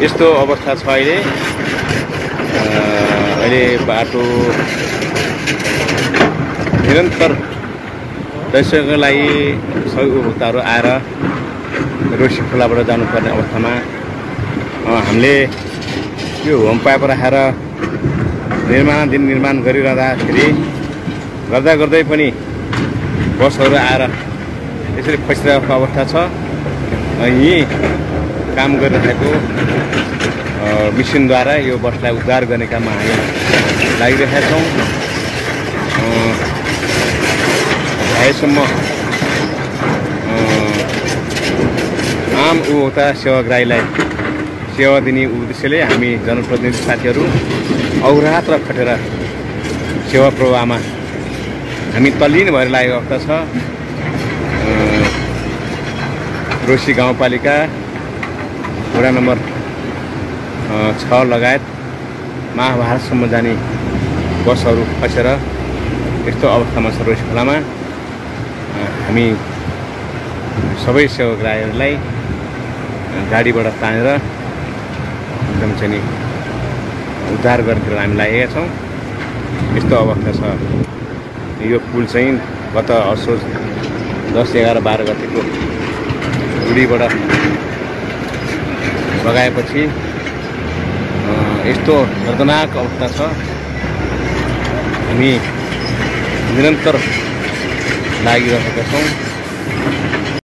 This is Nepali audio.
यस्तो अवस्था छ अहिले। अहिले बाटो निरन्तर दर्शकको लागि सबै उपभोक्ताहरू आएर रोसी खोलाबाट जानुपर्ने अवस्थामा हामीले यो होम पाइप राखेर निर्माण गरिरहँदाखेरि गर्दै पनि बसहरू आएर यसरी फसिरहेको अवस्था छ। यही काम गरिरहेको मिसिनद्वारा यो बसलाई उद्धार गर्ने काममा हामी लागिरहेका छौँ। अहिलेसम्म आम उपभोक्ता सेवाग्राहीलाई सेवा दिने उद्देश्यले हामी जनप्रतिनिधि साथीहरू अहोरात्र खटेर सेवा प्रवाहमा हामी तल्लीन भएर लागेको अवस्था छ। रोसी गाउँपालिका वडा नम्बर 6 लगायत महाभारतसम्म जाने बसहरू फसेर यस्तो अवस्थामा छ रोसी खोलामा। हामी सबै सेवाग्राहीहरूलाई गाडीबाट तानेर एकदम चाहिँ उद्धार गर्ने हामी लागेका छौँ। यस्तो अवस्था छ। यो पुल चाहिँ गत असोज 10, 11, 12 गतिको गुडीबाट लगाएपछि यस्तो दर्दनाक अवस्था छ। हामी निरन्तर लागिरहेका छौँ।